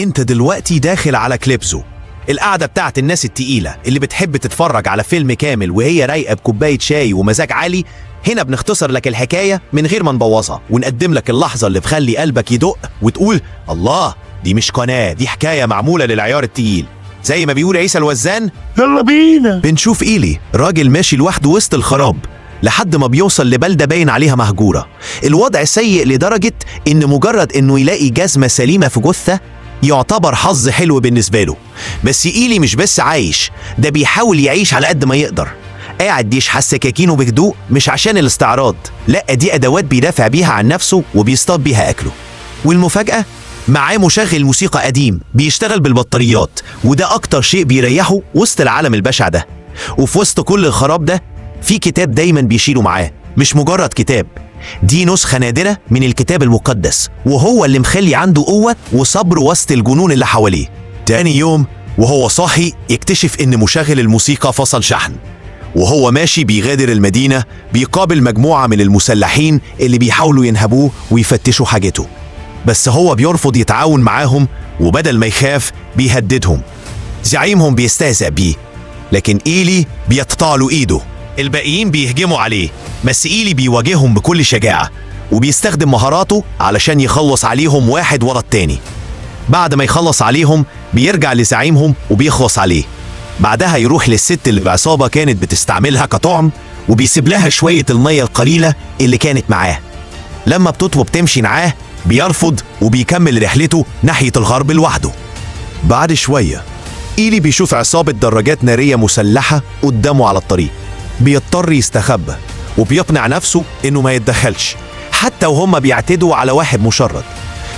انت دلوقتي داخل على كليبزو، القعدة بتاعت الناس التقيلة اللي بتحب تتفرج على فيلم كامل وهي رايقة بكوباية شاي ومزاج عالي. هنا بنختصر لك الحكاية من غير ما نبوظها، ونقدم لك اللحظة اللي بخلي قلبك يدق وتقول الله، دي مش قناة، دي حكاية معمولة للعيار التقيل. زي ما بيقول عيسى الوزان، يلا بينا. بنشوف إيلي راجل ماشي لوحده وسط الخراب لحد ما بيوصل لبلدة باين عليها مهجورة. الوضع سيء لدرجة إن مجرد إنه يلاقي جزمة سليمة في جثة يعتبر حظ حلو بالنسبة له. بس إيلي مش بس عايش، ده بيحاول يعيش على قد ما يقدر. قاعد يشحس سكاكينه بهدوء، مش عشان الاستعراض، لا، دي أدوات بيدافع بيها عن نفسه وبيصطاد بيها أكله. والمفاجأة معاه مشغل موسيقى قديم بيشتغل بالبطاريات، وده أكتر شيء بيريحه وسط العالم البشع ده. وفي وسط كل الخراب ده في كتاب دايما بيشيله معاه، مش مجرد كتاب، دي نسخة نادرة من الكتاب المقدس، وهو اللي مخلي عنده قوة وصبر وسط الجنون اللي حواليه. تاني يوم وهو صاحي يكتشف إن مشغل الموسيقى فصل شحن. وهو ماشي بيغادر المدينة بيقابل مجموعة من المسلحين اللي بيحاولوا ينهبوه ويفتشوا حاجته، بس هو بيرفض يتعاون معاهم، وبدل ما يخاف بيهددهم. زعيمهم بيستهزأ بيه، لكن إيلي بيقطع له إيده. الباقيين بيهجموا عليه، بس إيلي بيواجههم بكل شجاعة وبيستخدم مهاراته علشان يخلص عليهم واحد ورا التاني. بعد ما يخلص عليهم بيرجع لزعيمهم وبيخلص عليه. بعدها يروح للست اللي العصابة كانت بتستعملها كطعم، وبيسيب لها شوية المية القليلة اللي كانت معاه. لما بتطلب تمشي معاه بيرفض وبيكمل رحلته ناحية الغرب لوحده. بعد شوية إيلي بيشوف عصابة دراجات نارية مسلحة قدامه على الطريق. بيضطر يستخبى وبيقنع نفسه إنه ما يتدخلش حتى وهم بيعتدوا على واحد مشرد.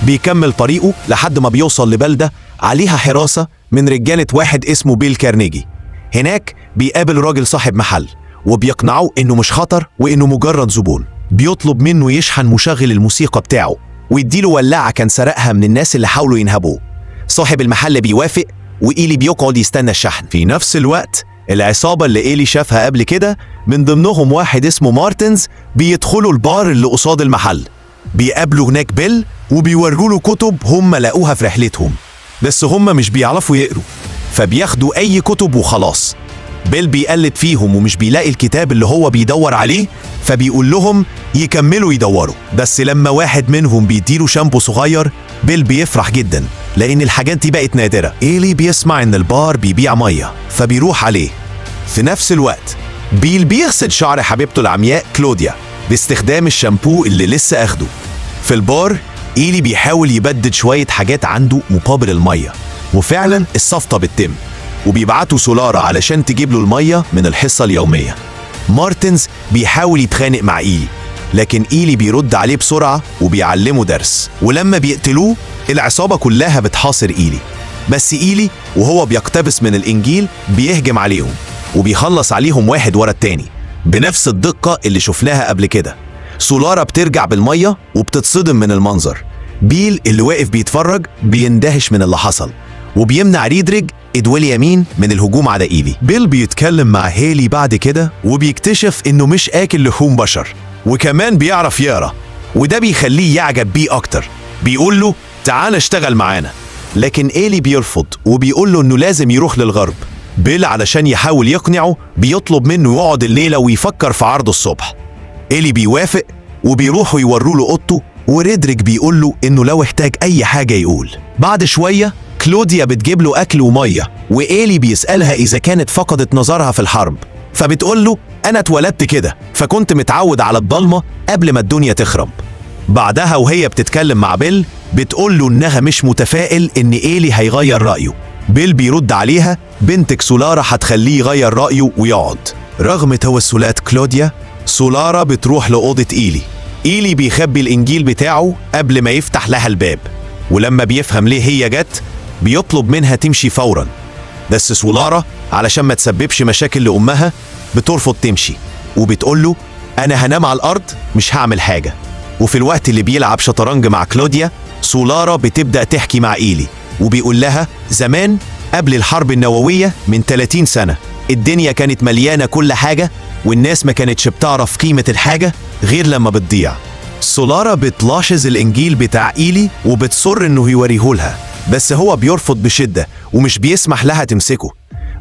بيكمل طريقه لحد ما بيوصل لبلدة عليها حراسة من رجالة واحد اسمه بيل كارنيجي. هناك بيقابل راجل صاحب محل وبيقنعه إنه مش خطر وإنه مجرد زبون. بيطلب منه يشحن مشغل الموسيقى بتاعه ويديله ولاعة كان سرقها من الناس اللي حاولوا ينهبوه. صاحب المحل بيوافق وإيلي بيقعد يستنى الشحن. في نفس الوقت العصابة اللي إيلي شافها قبل كده من ضمنهم واحد اسمه مارتنز بيدخلوا البار اللي قصاد المحل. بيقابلوا هناك بيل وبيوروا له كتب هم لقوها في رحلتهم، بس هم مش بيعرفوا يقروا فبياخدوا أي كتب وخلاص. بيل بيقلب فيهم ومش بيلاقي الكتاب اللي هو بيدور عليه، فبيقول لهم يكملوا يدوروا. بس لما واحد منهم بيديله شامبو صغير بيل بيفرح جدا لأن الحاجات دي بقت نادرة. إيلي بيسمع إن البار بيبيع مية فبيروح عليه. في نفس الوقت بيل بيغسل شعر حبيبته العمياء كلوديا باستخدام الشامبو اللي لسه أخده. في البار إيلي بيحاول يبدد شوية حاجات عنده مقابل المية، وفعلا الصفقة بتتم، وبيبعتوا سولارا علشان تجيب له المية من الحصة اليومية. مارتنز بيحاول يتخانق مع إيلي، لكن إيلي بيرد عليه بسرعة وبيعلمه درس. ولما بيقتلوه العصابة كلها بتحاصر إيلي، بس إيلي وهو بيقتبس من الإنجيل بيهجم عليهم وبيخلص عليهم واحد ورا التاني بنفس الدقة اللي شفناها قبل كده. سولارا بترجع بالمية وبتتصدم من المنظر. بيل اللي واقف بيتفرج بيندهش من اللي حصل وبيمنع ريدريج ادويل يمين من الهجوم على إيلي. بيل بيتكلم مع هيلي بعد كده وبيكتشف إنه مش آكل لحوم بشر، وكمان بيعرف يقرا، وده بيخليه يعجب بيه أكتر. بيقول له تعال اشتغل معانا، لكن إيلي بيرفض وبيقول له إنه لازم يروح للغرب. بيل علشان يحاول يقنعه بيطلب منه يقعد الليلة ويفكر في عرضه الصبح. إيلي بيوافق وبيروحوا يوروا له أوضته، وريدريك بيقول له إنه لو احتاج أي حاجة يقول. بعد شوية كلوديا بتجيب له أكل ومية، وإيلي بيسألها إذا كانت فقدت نظرها في الحرب، فبتقول له أنا اتولدت كده فكنت متعود على الضلمة قبل ما الدنيا تخرب. بعدها وهي بتتكلم مع بيل بتقول له إنها مش متفائل إن إيلي هيغير رأيه. بيل بيرد عليها بنتك سولارا هتخليه يغير رأيه ويقعد. رغم توسلات كلوديا سولارا بتروح لأوضة إيلي. إيلي بيخبي الإنجيل بتاعه قبل ما يفتح لها الباب، ولما بيفهم ليه هي جت بيطلب منها تمشي فورا، بس سولارا علشان ما تسببش مشاكل لأمها بترفض تمشي وبتقول له أنا هنام على الأرض مش هعمل حاجة. وفي الوقت اللي بيلعب شطرنج مع كلوديا سولارا بتبدأ تحكي مع إيلي وبيقول لها زمان قبل الحرب النووية من 30 سنة الدنيا كانت مليانة كل حاجة والناس ما كانتش بتعرف قيمة الحاجة غير لما بتضيع. سولارا بتلاحظ الإنجيل بتاع إيلي وبتصر إنه يوريهولها، بس هو بيرفض بشدة ومش بيسمح لها تمسكه.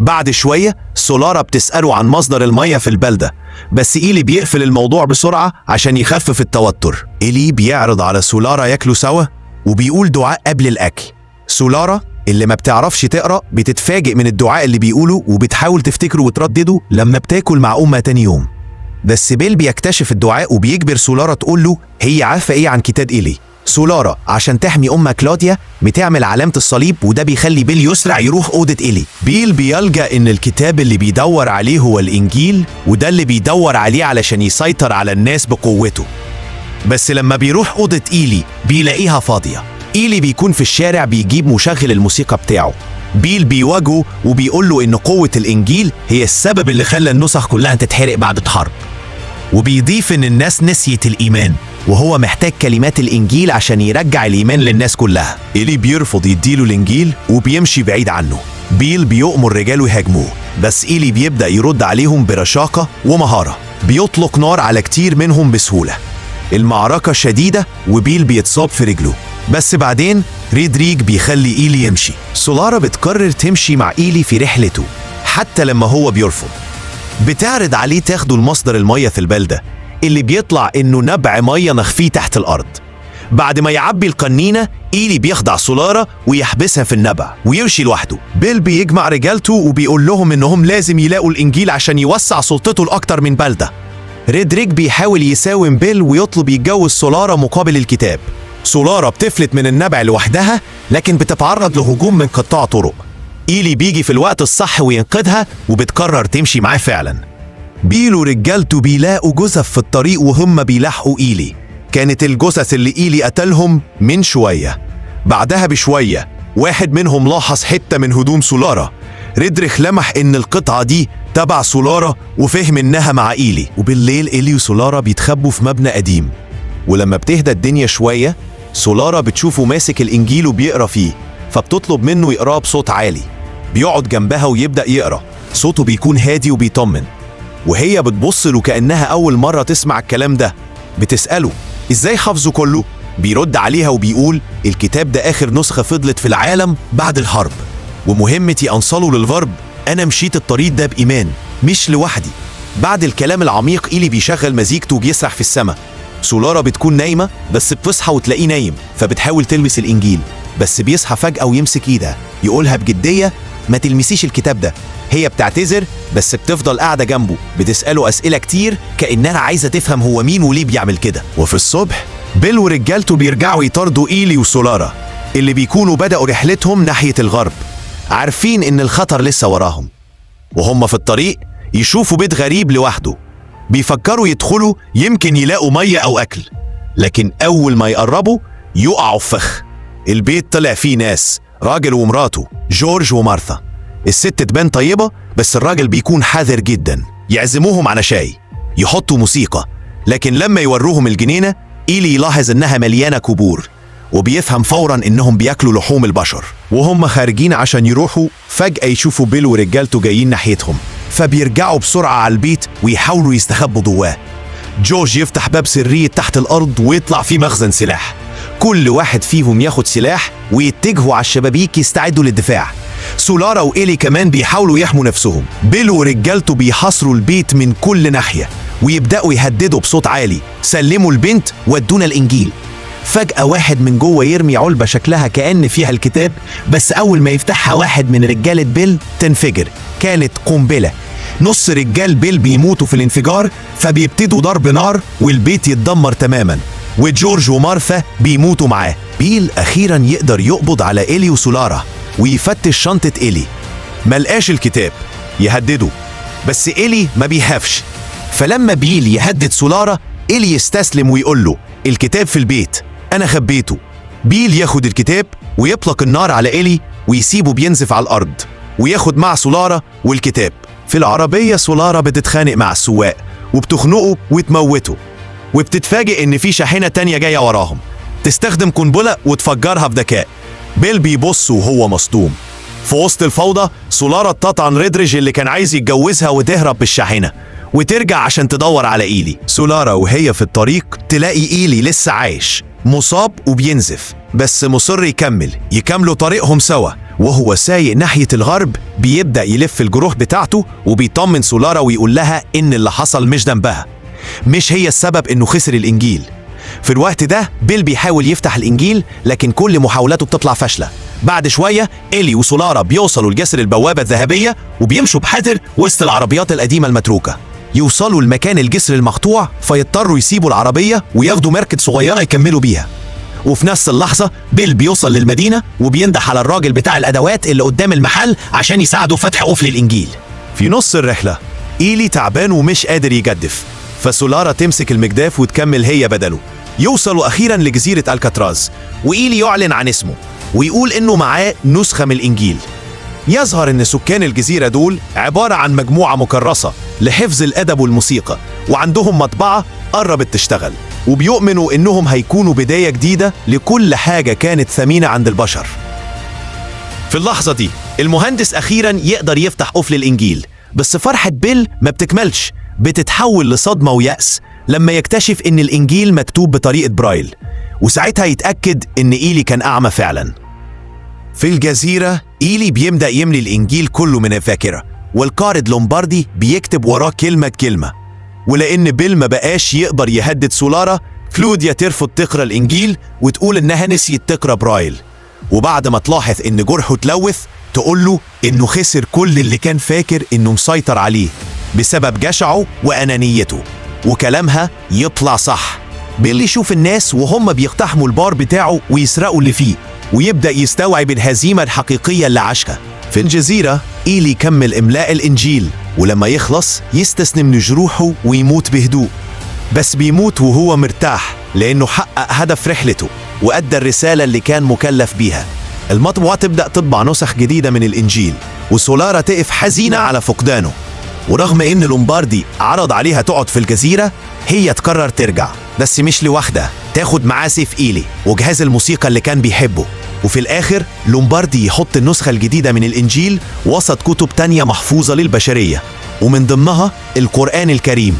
بعد شوية سولارا بتسأله عن مصدر المية في البلدة، بس إيلي بيقفل الموضوع بسرعة عشان يخفف التوتر. إيلي بيعرض على سولارا ياكلوا سوا وبيقول دعاء قبل الأكل. سولارا اللي ما بتعرفش تقرأ بتتفاجئ من الدعاء اللي بيقوله وبتحاول تفتكره وتردده لما بتاكل مع أمها تاني يوم. بس بيل بيكتشف الدعاء وبيجبر سولارا تقول له هي عارفة إيه عن كتاب إيلي. سولارا عشان تحمي أمها كلوديا بتعمل علامة الصليب، وده بيخلي بيل يسرع يروح أوضة إيلي. بيل بيلجأ إن الكتاب اللي بيدور عليه هو الإنجيل، وده اللي بيدور عليه علشان يسيطر على الناس بقوته. بس لما بيروح أوضة إيلي بيلاقيها فاضية. إيلي بيكون في الشارع بيجيب مشغل الموسيقى بتاعه. بيل بيواجهه وبيقول له إن قوة الإنجيل هي السبب اللي خلى النسخ كلها تتحرق بعد الحرب، وبيضيف إن الناس نسيت الإيمان وهو محتاج كلمات الإنجيل عشان يرجع الإيمان للناس كلها. إيلي بيرفض يديله الإنجيل وبيمشي بعيد عنه. بيل بيؤمر رجاله يهاجموه، بس إيلي بيبدأ يرد عليهم برشاقة ومهارة، بيطلق نار على كتير منهم بسهولة. المعركة شديدة وبيل بيتصاب في رجله، بس بعدين ريدريج بيخلي إيلي يمشي. سولارا بتقرر تمشي مع إيلي في رحلته حتى لما هو بيرفض. بتعرض عليه تاخده لمصدر المية في البلدة اللي بيطلع إنه نبع مية مخفي تحت الأرض. بعد ما يعبي القنينة إيلي بيخدع سولارا ويحبسها في النبع ويمشي لوحده. بيل بيجمع رجالته وبيقول لهم إنهم لازم يلاقوا الإنجيل عشان يوسع سلطته لأكتر من بلدة. ريدريك بيحاول يساوم بيل ويطلب يتجوز سولارا مقابل الكتاب. سولارا بتفلت من النبع لوحدها، لكن بتتعرض لهجوم من قطاع طرق. إيلي بيجي في الوقت الصح وينقذها وبتقرر تمشي معاه فعلا. بيل ورجالته بيلاقوا جثث في الطريق وهم بيلاحقوا إيلي. كانت الجثث اللي إيلي قتلهم من شوية. بعدها بشوية واحد منهم لاحظ حتة من هدوم سولارا. ريدريخ لمح إن القطعة دي تبع سولارا وفهم إنها مع إيلي. وبالليل إيلي وسولارا بيتخبوا في مبنى قديم، ولما بتهدى الدنيا شوية سولارا بتشوفه ماسك الإنجيل وبيقرأ فيه، فبتطلب منه يقراه بصوت عالي. بيقعد جنبها ويبدأ يقرأ، صوته بيكون هادي وبيطمن، وهي بتبص له كأنها أول مرة تسمع الكلام ده. بتسأله إزاي حافظه كله؟ بيرد عليها وبيقول الكتاب ده آخر نسخة فضلت في العالم بعد الحرب، ومهمتي أنصله للغرب. أنا مشيت الطريق ده بإيمان مش لوحدي. بعد الكلام العميق إيلي بيشغل مزيكته وبيسرح في السماء. سولارا بتكون نايمة بس بتصحى وتلاقيه نايم، فبتحاول تلمس الإنجيل، بس بيصحى فجأة ويمسك إيدها يقولها بجدية ما تلمسيش الكتاب ده. هي بتعتذر بس بتفضل قاعدة جنبه، بتسأله أسئلة كتير كأنها عايزة تفهم هو مين وليه بيعمل كده. وفي الصبح بيل ورجالته بيرجعوا يطاردوا إيلي وسولارا اللي بيكونوا بدأوا رحلتهم ناحية الغرب، عارفين إن الخطر لسه وراهم. وهم في الطريق يشوفوا بيت غريب لوحده، بيفكروا يدخلوا يمكن يلاقوا مية أو أكل، لكن أول ما يقربوا يقعوا في فخ. البيت طلع فيه ناس، راجل ومراته جورج ومارثا. الست تبان طيبة بس الراجل بيكون حذر جدا. يعزموهم على شاي، يحطوا موسيقى، لكن لما يوروهم الجنينة إيلي يلاحظ إنها مليانة كبور، وبيفهم فورا إنهم بياكلوا لحوم البشر. وهم خارجين عشان يروحوا فجأة يشوفوا بيل ورجالته جايين ناحيتهم، فبيرجعوا بسرعة على البيت ويحاولوا يستخبوا جواه. جورج يفتح باب سرية تحت الأرض ويطلع فيه مخزن سلاح. كل واحد فيهم ياخد سلاح ويتجهوا على الشبابيك يستعدوا للدفاع. سولارا وإيلي كمان بيحاولوا يحموا نفسهم. بيل ورجالته بيحاصروا البيت من كل ناحية ويبدأوا يهددوا بصوت عالي، سلموا البنت ودونا الإنجيل. فجأة واحد من جوه يرمي علبة شكلها كأن فيها الكتاب، بس أول ما يفتحها واحد من رجالة بيل تنفجر. كانت قنبلة. نص رجال بيل بيموتوا في الانفجار، فبيبتدوا ضرب نار والبيت يتدمر تماما، وجورج ومارثا بيموتوا معاه. بيل أخيرا يقدر يقبض على إيلي وسولارا ويفتش شنطة إيلي. ملقاش الكتاب، يهدده، بس إيلي ما بيخافش. فلما بيل يهدد سولارا إيلي يستسلم ويقول له الكتاب في البيت، أنا خبيته. بيل ياخد الكتاب ويطلق النار على إيلي ويسيبه بينزف على الأرض، وياخد مع سولارا والكتاب. في العربية سولارا بتتخانق مع السواق وبتخنقه وتموته، وبتتفاجئ إن في شاحنة تانية جاية وراهم. تستخدم قنبلة وتفجرها بذكاء. بيل بيبص وهو مصدوم. في وسط الفوضى سولارا تطعن ريدريج اللي كان عايز يتجوزها وتهرب بالشاحنة وترجع عشان تدور على إيلي. سولارا وهي في الطريق تلاقي إيلي لسه عايش. مصاب وبينزف، بس مصر يكملوا طريقهم سوا. وهو سايق ناحية الغرب بيبدأ يلف الجروح بتاعته وبيطمن سولارا ويقول لها إن اللي حصل مش ذنبها، مش هي السبب إنه خسر الإنجيل. في الوقت ده بيل بيحاول يفتح الإنجيل، لكن كل محاولاته بتطلع فاشلة. بعد شوية إيلي وسولارا بيوصلوا لجسر البوابة الذهبية وبيمشوا بحذر وسط العربيات القديمة المتروكة. يوصلوا لمكان الجسر المقطوع فيضطروا يسيبوا العربية وياخدوا مركب صغيرة يكملوا بيها. وفي نفس اللحظة بيل بيوصل للمدينة وبينده على الراجل بتاع الأدوات اللي قدام المحل عشان يساعده فتح قفل الإنجيل. في نص الرحلة إيلي تعبان ومش قادر يجدف، فسولارا تمسك المجداف وتكمل هي بدله. يوصلوا أخيرا لجزيرة الكاتراز، وإيلي يعلن عن اسمه ويقول إنه معاه نسخة من الإنجيل. يظهر إن سكان الجزيرة دول عبارة عن مجموعة مكرسة لحفظ الأدب والموسيقى، وعندهم مطبعة قربت تشتغل، وبيؤمنوا إنهم هيكونوا بداية جديدة لكل حاجة كانت ثمينة عند البشر. في اللحظة دي المهندس أخيرا يقدر يفتح قفل الإنجيل، بس فرحة بيل ما بتكملش، بتتحول لصدمة ويأس لما يكتشف إن الإنجيل مكتوب بطريقة برايل، وساعتها يتأكد إن إيلي كان أعمى فعلا. في الجزيرة إيلي بيبدأ يملي الإنجيل كله من الذاكرة، والقارد لومباردي بيكتب وراه كلمة كلمة. ولأن بيل ما بقاش يقدر يهدد سولارا، كلوديا ترفض تقرأ الإنجيل وتقول إنها نسيت تقرأ برايل. وبعد ما تلاحظ إن جرحه تلوث تقول له إنه خسر كل اللي كان فاكر إنه مسيطر عليه بسبب جشعه وأنانيته، وكلامها يطلع صح. بيل يشوف الناس وهم بيقتحموا البار بتاعه ويسرقوا اللي فيه، ويبدأ يستوعب الهزيمة الحقيقية اللي عاشها. في الجزيرة إيلي يكمل إملاء الإنجيل، ولما يخلص يستسلم لجروحه ويموت بهدوء، بس بيموت وهو مرتاح لأنه حقق هدف رحلته وأدى الرسالة اللي كان مكلف بيها. المطبعة تبدأ تطبع نسخ جديدة من الإنجيل، وسولارا تقف حزينة على فقدانه. ورغم إن لومباردي عرض عليها تقعد في الجزيرة، هي تقرر ترجع، بس مش لوحدها، تاخد معاه سيف إيلي وجهاز الموسيقى اللي كان بيحبه. وفي الآخر لومباردي يحط النسخة الجديدة من الإنجيل وسط كتب تانية محفوظة للبشرية، ومن ضمنها القرآن الكريم.